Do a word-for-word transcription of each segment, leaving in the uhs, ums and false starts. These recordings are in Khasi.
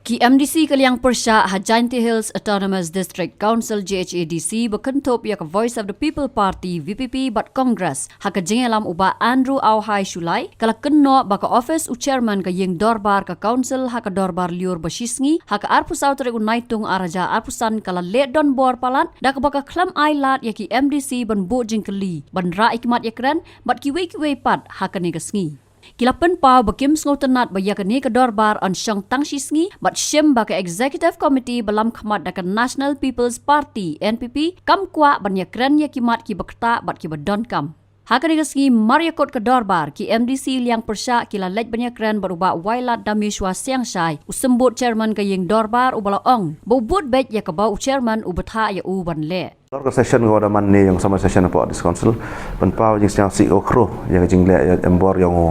Ki M D C ka liang pyrshah ha Jaintia Hills Autonomous District Council, J H A D C, ba kynthup ïa ka Voice of the People Party, V P P, bad Congress, ha ka jingïalam u Bah Andrew Auhai Shullai, ka la kynnoh ba ka office u chairman ka ïing dorbar ka council ha ka dorbar lyiur ba shisngi, ha ka arphew saw tarik u Naitung arhajar arphew san, ka la leh donbor palat, da kaba ka khlem ai lad ïa ki M D C ban buh jingkylli, ban rah ïa ki mat ïakren, bad kiwei kiwei pat ha kane ka sngi. Ki la pynpaw ba kim sngewtynnad ba ïa kane ka dorbar yn shong tang shisngi, bad shim ba ka Executive Committee ba lam khmat da ka National People's Party, N P P, kam kwah ban ïakren ïa ki mat kiba ktah bad kiba donkam. Ha kane ka sngi marïakut ka dorbar, ki M D C liang pyrshah ki la leit ban ïakren bad u Bah Wailadmiki Syiemlieh, u symbud chairman ka ïing dorbar, uba la ong ba u bud beit ïa kaba u chairman u bthah ïa u ban leh. Halor ka session kaba da man ne, ïong summer session hapoh District Council, pynpaw jingsngewsih kaba khraw ïa ka jingleh ïa embor ïong u,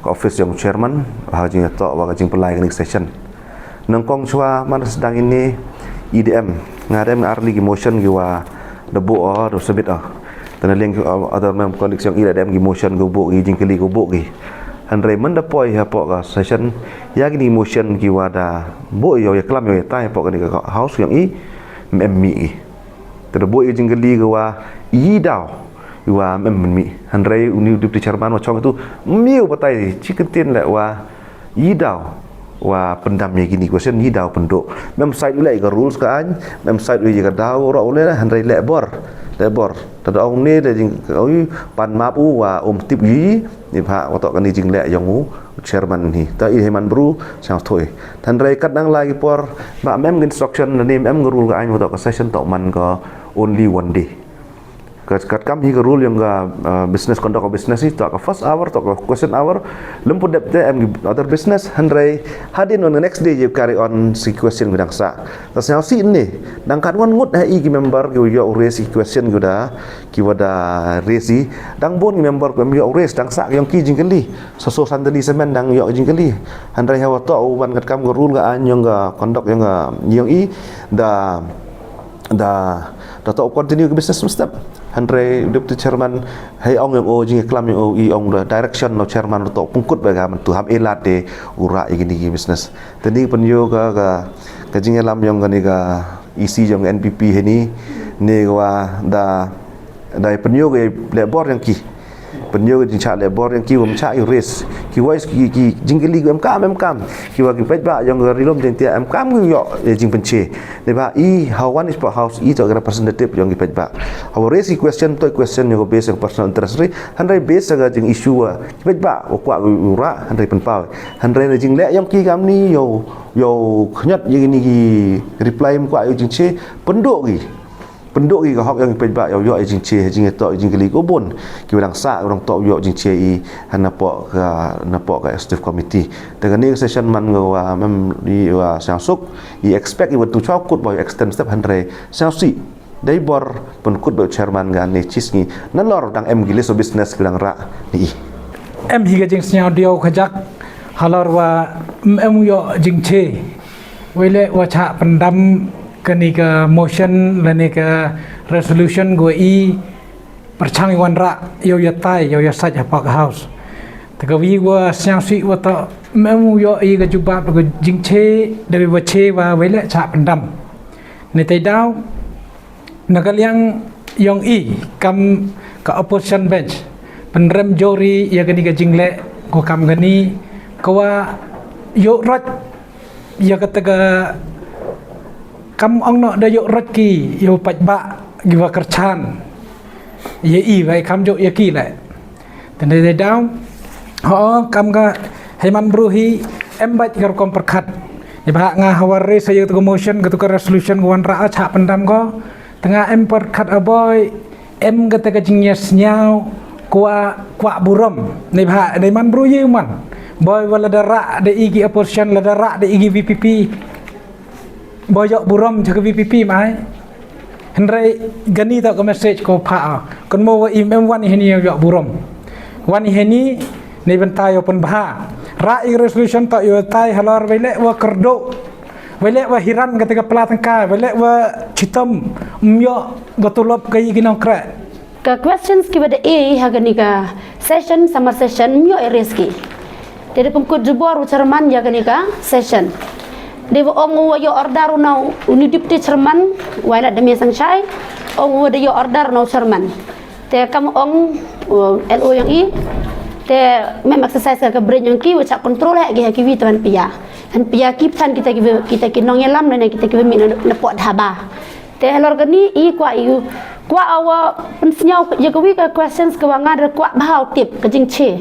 ka office ïong u chairman, ha ka jingïatoh wa ka jingpynlait kane ka session. Nyngkong shuwa man sdang ine, i da em, nga da em arli ki motion kiwa da buh o, da submit o. Te na liang ki, uh, other mem colleagues ïong i da em ki motion kiwa buh ki, jingkylli kiwa buh ki. Hynrei mynda poi hapoh ka session, ïa kine ki motion kiwa da buh ïa, ïaklam ïa, ïatai hapoh kane ka house ïong i, ym em mih ki. Te da buh ïa jingkylli kiwa i daw, iwa ym em mih. Hynrei une u deputy chairman wa chong itu, ym ïoh batai, shi kyntien leh wa i daw wa pyndam ïa kine ki question, i daw pynduh. Ym em sait u leh ïa ka rules ka aiñ, ym em sait u ïa ka daw ruh u leh, hynrei leh bor, leh bor. Te da ong ne da jing, oi, pan map u wa um tip ïa, neibhah wa toh kane jingleh ïong u chairman hi. Te i hei man bru, sngewthuh. Hynrei kat nang lai ki por, ba ym em ka instruction, ne ym em ka rule ka aiñ wa toh ka session toh man ka only one day. Kat, katkam hi ka rule ïong ka, uh, business, conduct of business hi, toh ka first hour, toh ka question hour, lym pu dep te em ki other business, hynrei hadien on the next day ïa carry on shi question ki dang sah. Te sngewsih ne, dang katwon ngut ha i ki member kiwa ïoh raise ki question kiwa da, kiwa da raise i, dang bun ki member kiwa ym ïoh raise, dang sah ïong ki jingkylli. Sa so san tylli semen dang ïoh jingkylli. Hynrei hawa toh u ban katkam ka rule ka aiñ ïong ka conduct ïong ka, ïong i, da, da, da toh u continue ka business mynstep. Hynrei u deputy chairman, hei ong ïong o, jingïaklam ïong o, i ong da direction na u chairman da toh pynkut ba ka mynta ham e lad de u rah ïa kine ki business. Te ni pynïoh ka, ka, ka jingïalam ïong kane ka E C ïong N P P heini, ne wa da, da pynïoh ka leh bor ïong ki. Pynïoh ka jingshah leh bor ïong ki, wym shah ïa raise. Ki voice ki, ki jingkylli ki em kam, em kam. Kiwa ki paidbah ïong ka Ri Lum Jaiñtia em kam ki ïoh, eh, jingpynche. Neibhah i ha wan i spah house i toh ka representative ïong ki paidbah. Hawa raise ki question toh question ïong ka base ïong personal interest ri. Hynrei base ka jing issue wa ki paidbah wa kwah u rah, hynrei pynpaw. Hynrei na jingleh ïong ki kamni ïoh, ïoh khñiot ïa kine ki reply ym kwah ïoh jingche, pynduh ki. Pynduh ki ka hok ïong ki paidbah ïoh ïoh ïa jingche, jingïatoh ïa jingkylli kiwa bun. Kiwa dang sah, kiwa dang toh ïoh jingche i, ha napoh ka, napoh ka executive committee. Te kane ka session man ka wa mem i wa sngewsuk, i expect i wa tu chaw kut ba extend step hynrei sngewsih. Dei bor pynkut ba u chairman ka ne shisngi. Nalor dang em ki list of business ki dang rah ni i. Em hi ka jingsngew diaw kajak halor wa ym em ïoh jingche. Wei leh wa chah pyndam kane ka motion lane ka resolution kawa i pyrshang i wanrah ïoh ïatai ïoh ïasait hapoh ka house. Te kawi wa sngewsih wa toh ym em ïoh i ka jubab ka jingche da wa che wa wei leh chah pyndam. Ni te daw na ka liang ïong i kam ka opposition bench pynrem jori ïa kani ka jingleh ko kam kani kawa ïoh rot ïa kata ka kam ong noh da ïoh rot ki ïa u paidbah kiwa kyrchan ïa i wei kam jok ïa ki leh. Tang dei daw ho kam ka hei man bru hi em bad ka rukom pyrkhat. Neibhah nga hawa raise ïa kata ka motion kata ka resolution ka wanrah chah pyndam ko. Te nga em pyrkhat a boi em kata ka jingïasngew kwah kwah burom. Neibhah dei man bru ïa man boi wa lada rah da i ki opposition lada rah da i ki V P P. Boi ïoh burom cha ka V P P mai. Hynrei kani toh ka message ko pha. Kan mo wa im em wan i heni ïoh burom. Wan i heni ni bynta ïoh pynbha. Rah i resolution toh ïoh tai halor wei leh wa kyrduh. Wei leh wa hiran kata ka pla tyngka, wei leh wa chitom ym ïoh ba tulop ka i ki nongkreh. Ka questions kiwa da e ha kani ka session, summer session, ym ïoh e raise ki. Te da pynkut jubor u chairman ïa kani ka session. Dei ba ong u wa ïoh order u na u ni deputy chairman, Wailadmia Sangshai, ong u wa da ïoh order u na u chairman. Te kam ong u L O ïong i, te mem exercise ka brain ïong ki, wa chah control ha ki ha ki wi te ban pia. Han pia ki phan kita ki, kita ki nongïalam ne kita ki ba mih na, na pok dhaba. Te halor kani i kwah i u, kwah a wa pynsngew ïa ka wi ka questions ka wa nga da kwah bha u tip ka jingche.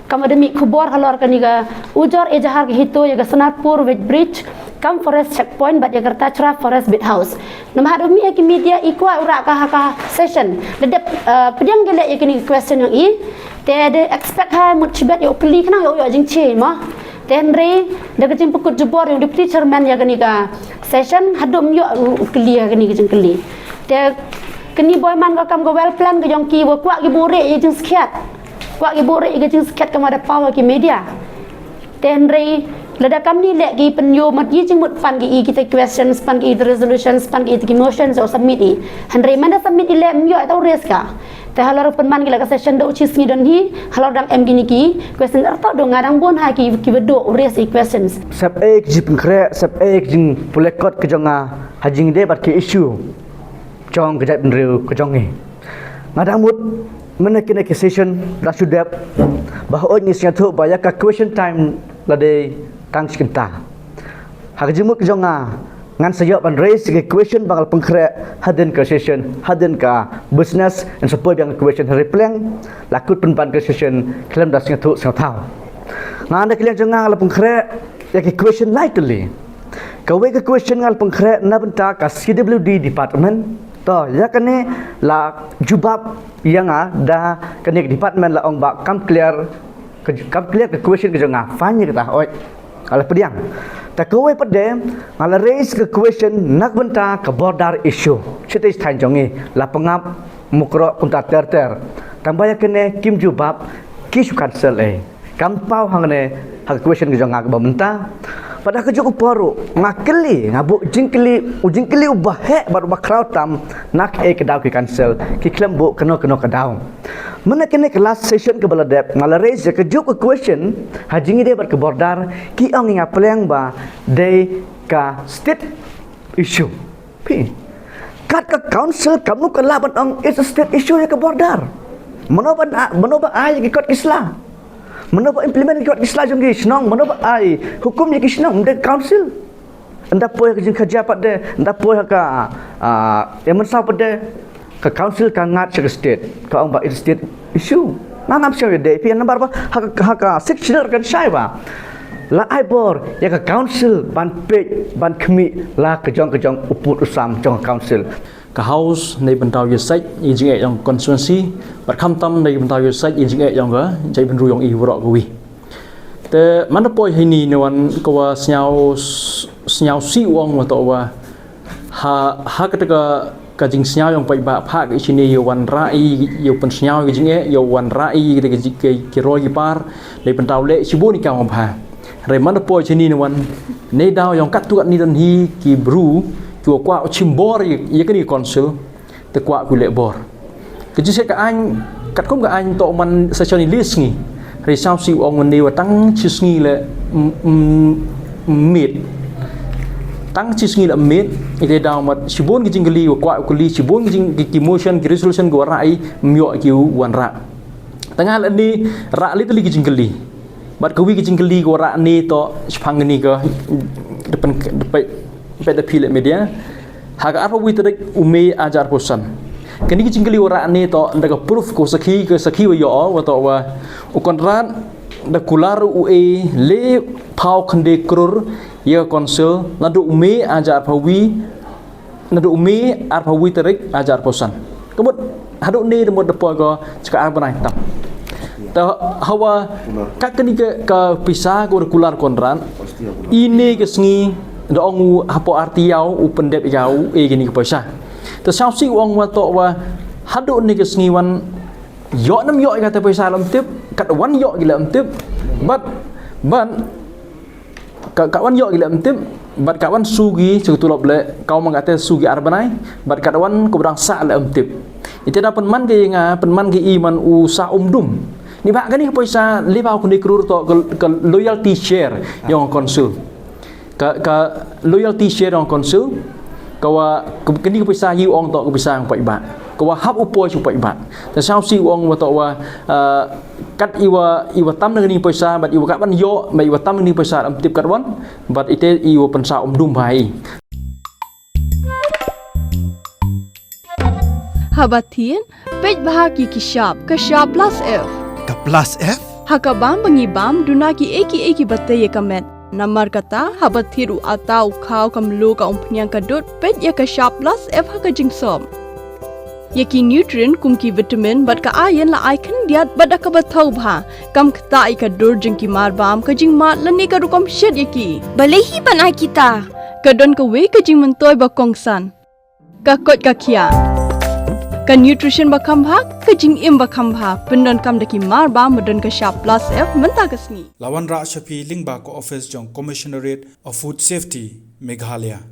Kam da mih khubor halor kani ka ujor e jahar ka HITO ïa ka Sonarpur weighbridge, kam forest checkpoint bad ïa ka Rtachra forest beat house. Namar haduh mih ha ki media i kwah u rah ka ha ka session. Da dep, eh, pdiang ki leh ïa kani ka question ïong i. Te da expect ha mut shibit ïa u kylli khnang ïa u ïoh jingche mo. Te hynrei da ka jingpynkut jubor ïong deputy chairman ïa kani ka session haduh ym ïoh u kylli ïa kani ka jingkylli. Te kani boi man ka kam ka well plan ka jong ki wa kwah ki buhrieh ïa jingskhiat. Kwah ki buhrieh ïa jingskhiat kam wa da paw ha ki media. Te hynrei lada kamni leh ki pynïoh mat ïa jingmut pan ki i kita questions, pan ki i resolutions, pan ki i ki motions u submit i. Hynrei man da submit i leh ym ïoh ta u raise ka. Te halor pynman ki la ka session da u chi sngi don hi, halor dang em kini ki question arto do nga dang bun ha ki ki ba do u raise i questions. Sep ek jingpynkhreh, sep ek jingpule kot ka jong nga ha jingdei bad ki issue jong ka jaitbynriew ka jong ngi. Nga dang mut mynne kine ki session da shu dep ba hooid ngi sngewthuh ba ïa ka question time la dei tang shi kynta. Ha ka jingmut ka jong nga ngan sa ïoh ban raise ki question ba nga la pynkhreh hadien ka session, hadien ka business, ngan sa poi biang ka question ha ri pleng, la kut pynban ka session khlem da sngewthuh sngewthaw. Nga na ka liang jong nga la pynkhreh ïa ki question lai tylli. Kawei ka question nga la pynkhreh na bynta ka C W D department. To ïa kane la jubab ïa nga da kane ka department la ong ba kam clear, ka ju-, kam clear ka question ka jong nga. Fine ïa kata, oi. Ka la pdiang. Ta kawei pat de nga la raise ka question na ka bynta ka border issue. Shi te shi thaiñ jong ngi la pangap mukroh kumta ter ter. Tang ba ïa kane kim jubab, ki shu cancel ei. Kam paw hangne ha ka question ka jong nga kaba mynta. Pat ha ka juh u por ruh nga kylli, nga buh jingkylli, u jingkylli uba heh bad uba khraw tam, na kaei ka daw ki cancel, ki khlem buh kano kano ka daw. Mynne kane ka last session kaba la dep nga la raise ïa ka juh ka question ha jingïadei bad ka border, ki ong ïa nga pleng ba dei ka state issue. Phi. Kat ka council kam nu ka lah ban ong it's a state issue ïa ka border. Mano ban a-, mano ba ai ki kot ki sla. Mano ba implement ki kot ki sla jong ki shnong, mano ba ai hukum ïa ki shnong, ym dei ka council. Ynda poi ha ka jingkhaja pat de, ynda poi ha ka, ah, ïa mynsaw pat de, ka council ka ngat sha ka state, ka ong ba it's a state issue. Nga ngam sngewthuh ïa dei phi nambar ba ha ka, ha ka Sixth Schedule kan shai ba la ai bor ïa ka council ban peit ban khmih la ka jong ka jong u pud u sam jong ka council. Ka House nei bynta ïa sait ïa jingeh ïong constituency, bad khamtam nei bynta ïa sait ïa jingeh ïong ka jaitbynriew ïong i waroh kawi. Te man da poi ha ini ne wan ka wa sñiaw, sñiaw si u ong wa toh wa ha, ha kata ka, ka jingsñiaw ïong paidbah pha ka i chini ïa wan rah i, ïa pynsñiaw ïa ka jingeh, ïa wan rah i kata ka ji-, ka, ki roi ki par, dei pyntau leh shibun i kam bha. Hynrei man da poi chini ne wan, ne daw ïong katto katne don hi ki bru ki wa kwah u chim bor ïa, ïa kani ka council, te kwah ki leh bor. Ka jingsiat ka aiñ, katkum ka aiñ toh man session i le sngi. Hynrei sñiaw si u ong wan ne wa tang chi sngi leh, mm, mm, miet. Tang chi sngi leh miet, ite daw mat shibun ki jingkylli wa kwah u kylli, shibun ki jing-, ki, ki motion, ki resolution ki wa rah i, ym ïoh ki u wan rah. Tang ha leh ne rah leh tylli ki jingkylli. Bad kawi ki jingkylli ki wa rah ne toh shaphang kani ka da pyn, da pyn, pyn da phi leh media. Ha ka arphew wi tarik u May arhajar arphew san. Kani ki jingkylli wa rah ne toh ynda ka proof ko sakhi, ka sakhi wa ïoh wa toh wa u Conrad da kular u e le phaw khyndai klur ïa ka council naduh u May arhajar arphew wi, naduh u May arphew wi tarik arhajar arphew san. Ka mut haduh ne da mut da poi ko cha ka ar bnai tam. Ta hawa ka kani ka, ka pisa ko da kular Conrad. Ine ka sngi da ong u hapoh arti ïaw u pyndep ïaw e kani ka pisa. Ta sñiaw si u ong wa toh wa haduh ne ka sngi wan ïoh nam ïoh ka ta pisa lam tip, kat wan ïoh ki lam tip. Bad, bad ka, ka wan ïoh ki leh ym tip, bad ka wan su ki cha ka tulop leh, ka wan ma ka te su ki ar bnai, bad ka wan ko ba dang sah leh ym tip. Ite da pynman ki nga, pynman ki i man u Sah Umdum. Ni ba kani ka poisa le ba kuni krur toh ka, ka loyalty share ïong ka council. Ka, ka loyalty share jong council, ka wa, ka, kani ka pisa hi u ong toh ka pisa jong paidbah. Ka wa hap u poi sha u paidbah. Te sngewsih u ong wa toh wa, ah, kat i wa, i wa tam na kani ka pisa, bad i wa kat ban ïoh, bad i wa tam na kani ka pisa, am tip kat wan, bad ite i wa pynsa um dum bha i. Haba thied, peit bha ki ki shap, ka shap plus F. Ka plus F? Ha ka bam ba ngi bam, duna ki ei ki ei ki ba tei ïa ka met. Namar kata, haba thied u ata, u khaw, ka mluh, ka umphniang, ka dud, peit ïa ka shap plus F ha ka jingsop. Ïa ki nutrient kum ki vitamin bad ka iron la ai khyndiat bad da kaba thaw bha. Kam ktah ïa ka dur jong ki mar bam, ka jingmad lane ka rukom shet ïa ki. Balei hi ban ai kita? Ka don kawei ka jingmyntoi ba kongsan. Ka koit ka khiah. Ka nutrition ba kham bha, ka jingim ba kham bha. Pyndonkam da ki mar bam ba don ka shap plus F mynta ka sngi. La wanrah sha phi lyngba ka office jong Commissionerate of Food Safety, Meghalaya.